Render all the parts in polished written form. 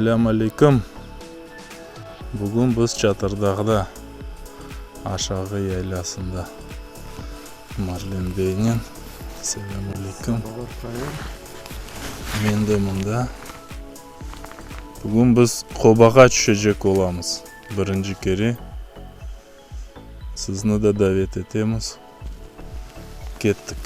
Selâm aleyküm! Bugün biz Çatırdağda, Aşağı yaylasında Marlen beynen. Selâm aleyküm! Men de mında. Bugün biz qobağa tüşecek olamız birinci kere. Sizni de davet etemiz. Kettik.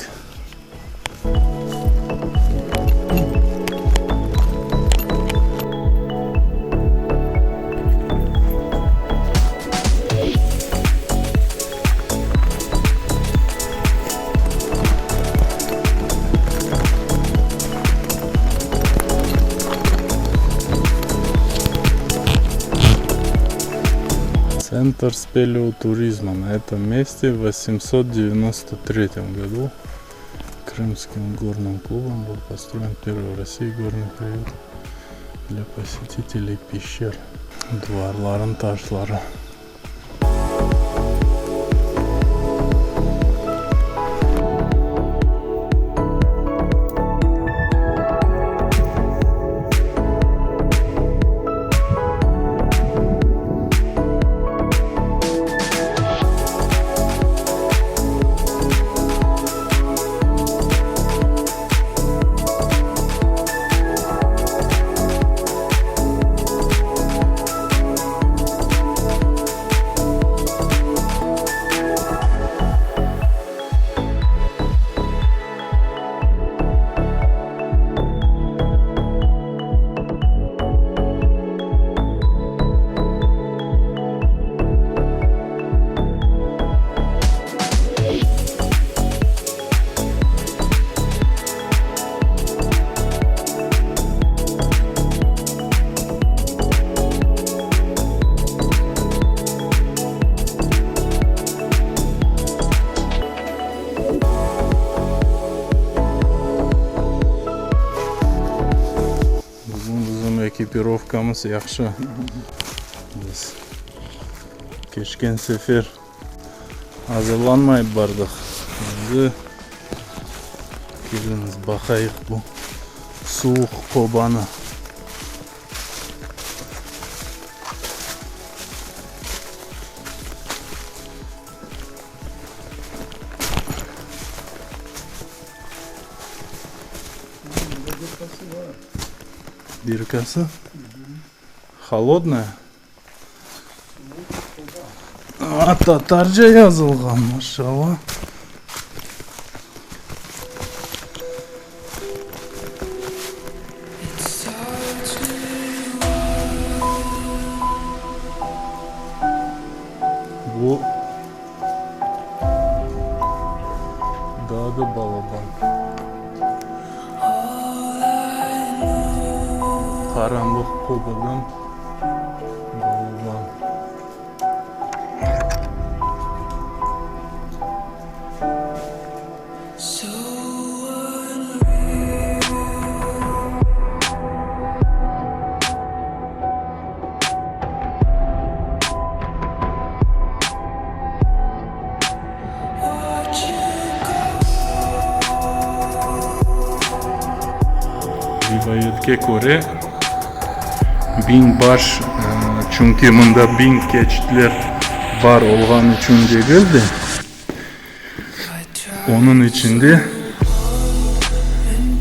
Tsentr speleoturizma na etom meste v vosemsot devyanosto tretem godu Krımskim gornım klubom byl postroyen pervıy v Rossii gornıy priyut dlâ posetiteley peşçer. Duvarların taşları. Bugün bizim ekipirovkamız yahşı. Biz keçken sefer azırlanmayıp bardıq. Endi keliñiz baqayıq bu suvuq qobanı. Birkası? Holodnaya? A, tatarca yazılğan, maşallah. Bu daa da balaban. Qaranlıq qobadan balaban. Rivayetke köre, biñbaş, çünki mında biñ keçitler bar olğan içün degil de, Onıñ içinde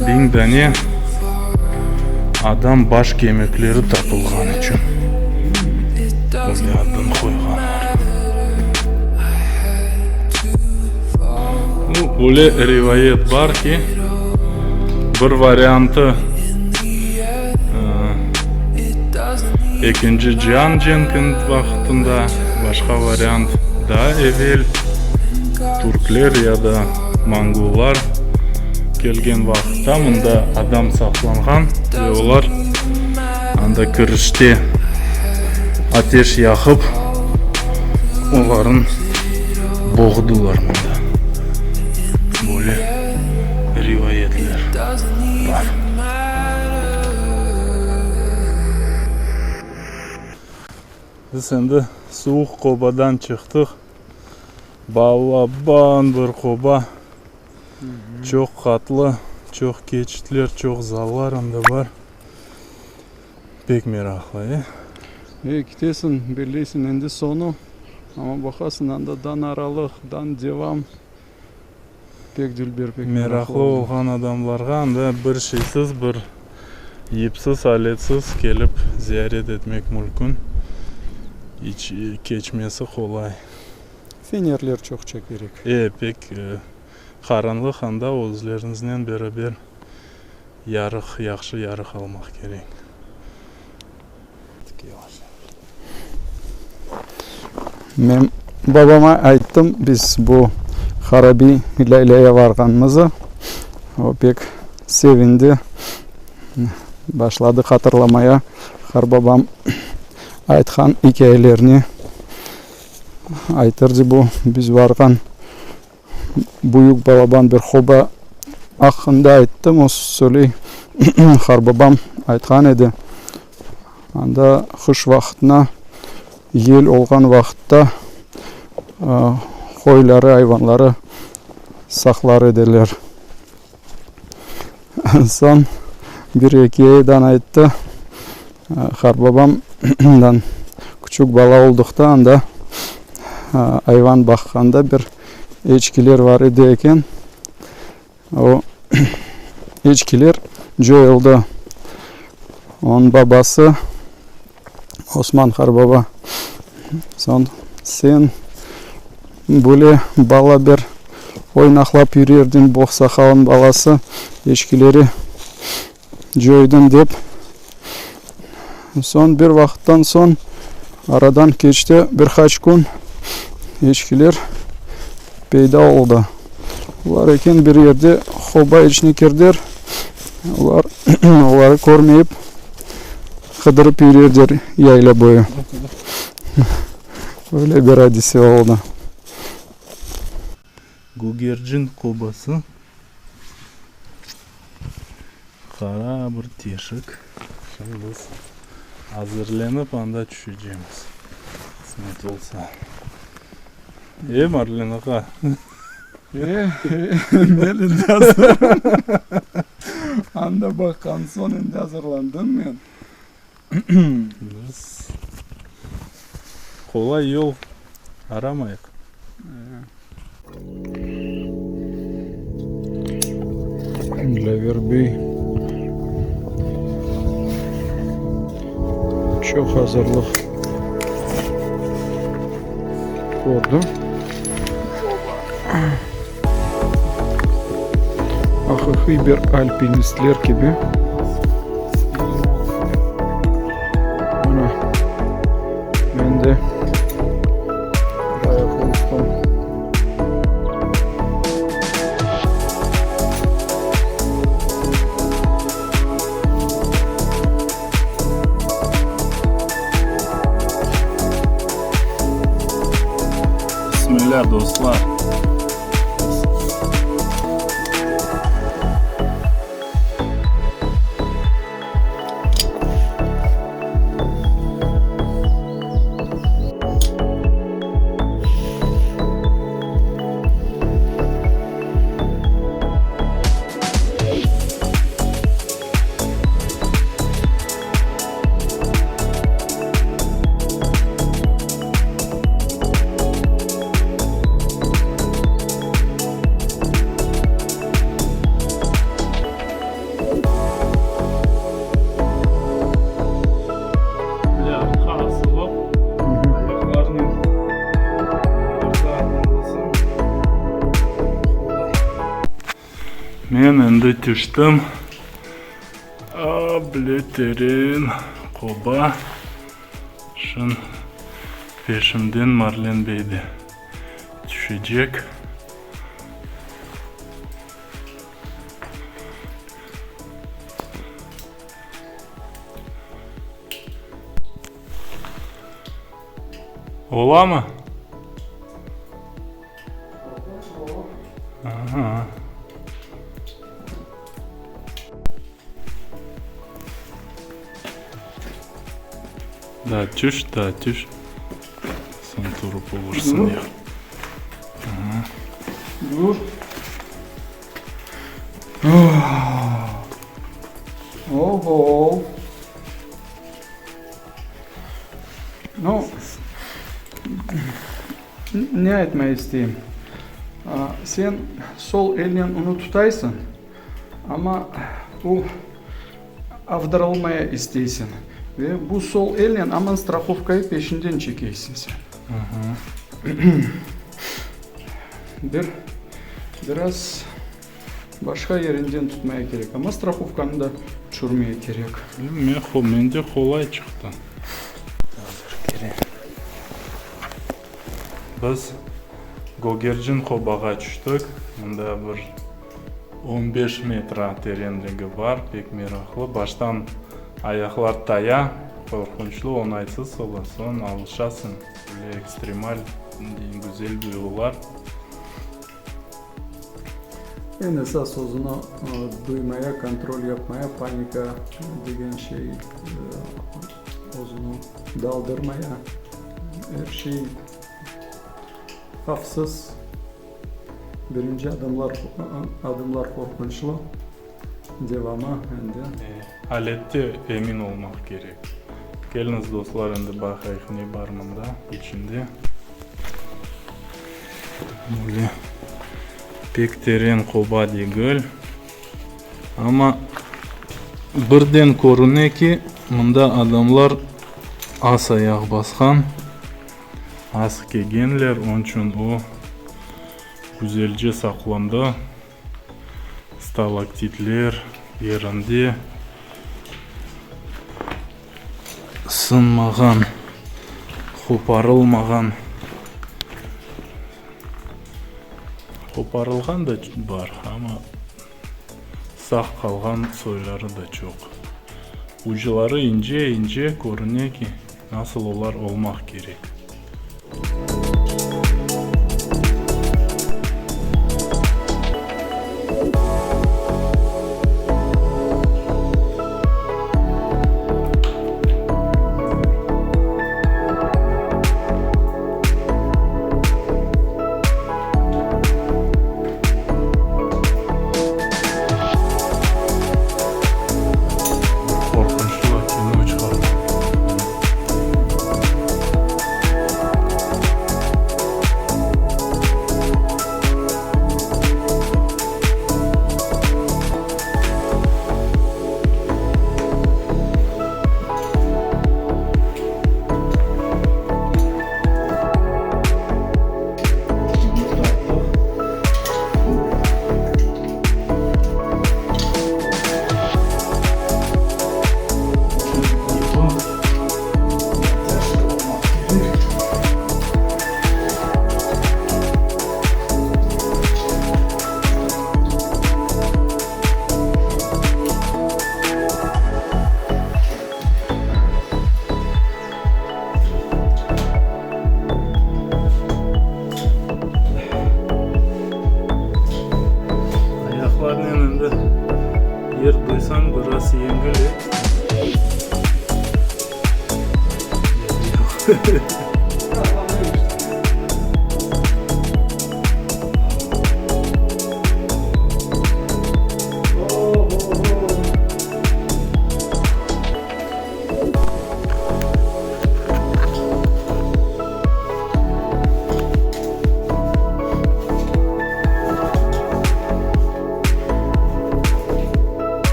biñ dane adam baş kemikleri tapılğan içün öyle adını qoyğanlar. Öyle rivayet bar ki, bir variantı Ekinci cian cenkiniñ vaqtında, başqa variant, daa evel türkler ya da mongollar kelgen vaqıtta mında adam saqlanğan ve olar anda kirişte ateş yaqıp, olarnı boğdular mında. Böyle rivayetler bar. Biz endi suvuq qobadan çıqtıq. Balaban bir qoba. Çoq qatlı, çoq keçitler, çoq zallar anda bar. Pek meraqlı, e? E, kitesiñ, belleysiñ endi soñu, amma baqasıñ, anda dan aralıq, dan devam. Pek dülber, pek meraqlı meraqlı oldı. olğan adamlarğa anda bir şeysiz, bir yipsiz, aletsiz kelip ziyaret etmek mülkün. İç keçmesi qolay. Fenerler çoqça kerek. E, pek qaranlıq anda, özleriñiznen beraber yarıq, yahşı yarıq almaq kerek. Men babama ayttım, biz bu Harabi Lâylâya varğanımızı. O pek sevindi, başladı hatırlamaya qarbabam aytqan ikâyelerni. Aytırdı bu biz varğan büyük balaban bir qoba aqqında ayttım, o söyley, qarbabam aytqan edi, anda qış vaqtına yel olğan vaqıtta qoyları, ayvanları saqlar ediler. Soñ bir eki aydan ayttı, qarbabamdan küçük bala olduqta anda ayvan baqqanda bir eçkiler bar edi eken, o eçkiler coyuldı. Onıñ babası Osman qarbaba, soñ sen böyle bala bir oynaqlap yürerdiñ, boğsaqalnıñ balası, eçkileri coydıñ dep. Soñ bir vaqıttan soñ aradan keçti bir qaç kün, eçkiler peyda oldı. Olar eken bir yerde qoba içine kirdiler, olar oları körmeyip qıdırıp yürerdiler yayla boyu. Öyle bir adise oldı. Gögercin qobası, qara bir teşik. Şimdi biz azırlenip anda tüşecemiz, qısmet olsa. E, Marlen ağa? E, e, men endi azırım. Anda baqqan soñ endi azırlandım men. Biz qolay yol aramayıq. Dlâver bey çoq azırlıq kördi. Aqiqiy bir alpinistler kibi. Mına, men de bayağı ustam. Bismillah, dostlar. Artqa asılıp, ayaqlarnen orta adımlasam, qolay. Men endi tüştim. Able teren qoba. Şın peşimden Marlen bey de tüşecek. Olamı? Aha. Daa tüş, daa tüş. Soñ turıp olursıñ. Aha. Dur. Oho. No, ne aytmaya isteyim? Sen sol elnen onı tutaysıñ, amma bu avdarılmaya isteysiñ. Ve bu sol elnen aman strahovkayı peşinden çekeysiñ sen. Bir, biraz başqa yerinden tutmaya kerek, amma strahovkanı da tüşürmeye kerek. Men, mende qolay çıqtı. Biz Gögercin qobağa tüştik. Mında bir on beş metra terenligi bar, pek meraqlı. Baştan ayaqlar taya, qorqunçlı, oñaytsız ola, soñ alışasıñ. Böyle ekstremal, güzel duyğular. Eñ esas özüni duymaya, kontrol yapmaya, panika degen şey özüni daldırmaya, er şey havfsız. Birinci adımlar adımlar qorqunçlı, devamı endi. Alette emin olmaq kerek. Keliñiz, dostlar, endi baqayıq ne bar mında, içinde. Böyle pek teren qoba degil, amma birden körüne ki, mında adamlar az ayaq basqan, az kelgenler, onıñ içün o güzelce saqlandı. Stalaktitler yerinde sınmağan, qoparılmağan, qoparılğan da bar, amma sağ qalğan soyları da çoq. Ucları ince-ince körüne ki, nasıl olar olmaq kerek. Qorqunçlı kino çıqarmaq. Ayaqlarnen endi yer duysañ biraz yengil, e? Yoq.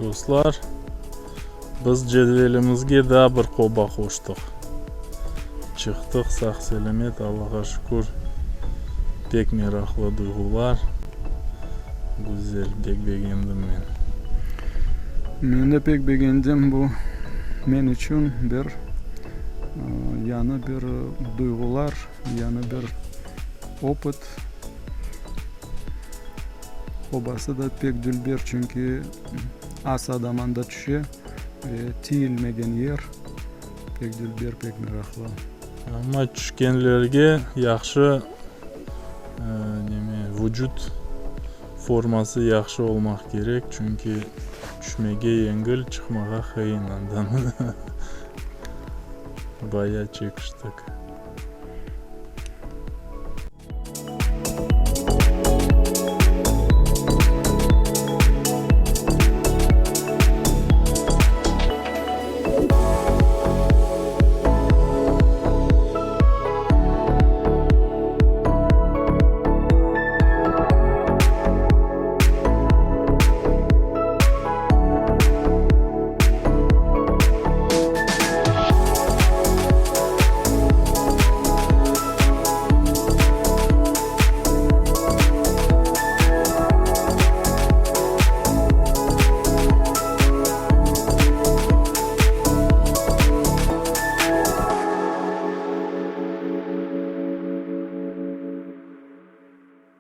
Dostlar, biz cedvelimizge daa bir qoba qoştıq. Çıqtıq sağ-selâmet, Allağa şükür. Pek meraqlı duyğular. Güzel, pek begendim men. Men de pek begendim, bu men içün bir. Yañı bir duyğular, yañı bir opıt. Qobası da pek dülber, çünki az adam anda tüşe ve tiyilmegen yer, pek dülber, pek meraqlı. Amma tüşkenlerge yahşı neme, vucut forması yahşı olmaq kerek, çünki tüşmege yengil, çıqmağa qıyın andan. Baya çekiştik.